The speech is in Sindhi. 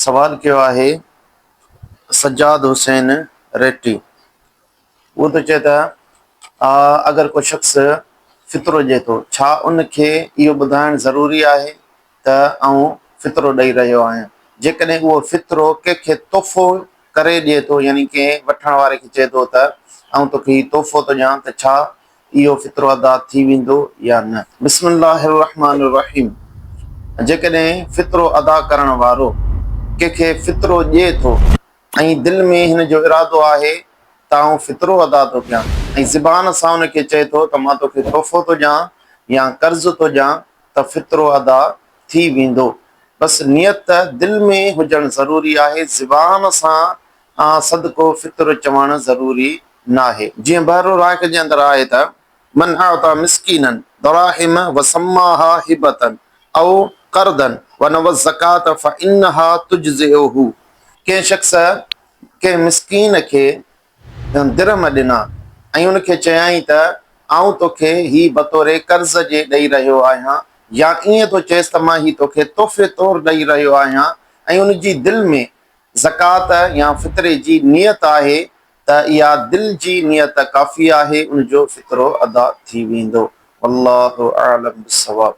سوال ڪيو آهي سجاد حسين ريٽي اهو ٿو چئي ته اگر ڪو شخص فطرو ڏئي ٿو ڇا ان کي اهو ٻڌائڻ ضروري آهي ته آئون فطرو ڏئي رهيو آهيان جيڪڏهن اهو فطرو ڪنهن کي تحفو ڪري ڏئي ٿو يعني ڪنهن وٺڻ واري کي چئي ٿو ته آئون توکي هي تحفو ٿو ڏيان ته ڇا اهو فطرو ادا ٿي ويندو يا نه؟ بسم الله الرحمٰن الرحيم جيڪڏهن فطرو ادا ڪرڻ وارو ڪنهن کي فطرو ڏئي ٿو ۽ دل ۾ هن جو ارادو آهي ته آئون فطرو ادا ٿو ڪيان ۽ زبان سان ان کي چئي ٿو ته مان توکي تحفو ٿو ڏيان يا قرض ٿو ڏيان ته فطرو ادا ٿي ويندو. بس نيت دل ۾ هجڻ ضروري آهي زبان سان صدقو فطر چوڻ ضروري ناهي. جيئن بحر الرائق جي اندر آهي ته، من اعطي مسڪينا دراهم وسماها هبة او قرضا ونوي الزڪاة فانها تجزئه ڪنهن شخص ڪنهن مسڪين کي درهم ڏنا ۽ ان کي چيائين ته آئون توکي هي بطور قرض جي ڏئي رهيو آهيان يا ائين ٿو چئيس ته مان هي توکي تحفي طور ڏئي رهيو آهيان ۽ ان جي دل ۾ زڪوات يا فطري جي نيت آهي ته اها دل جي نيت ڪافي آهي ان جو فطرو ادا ٿي ويندو. والله اعلم بالصواب.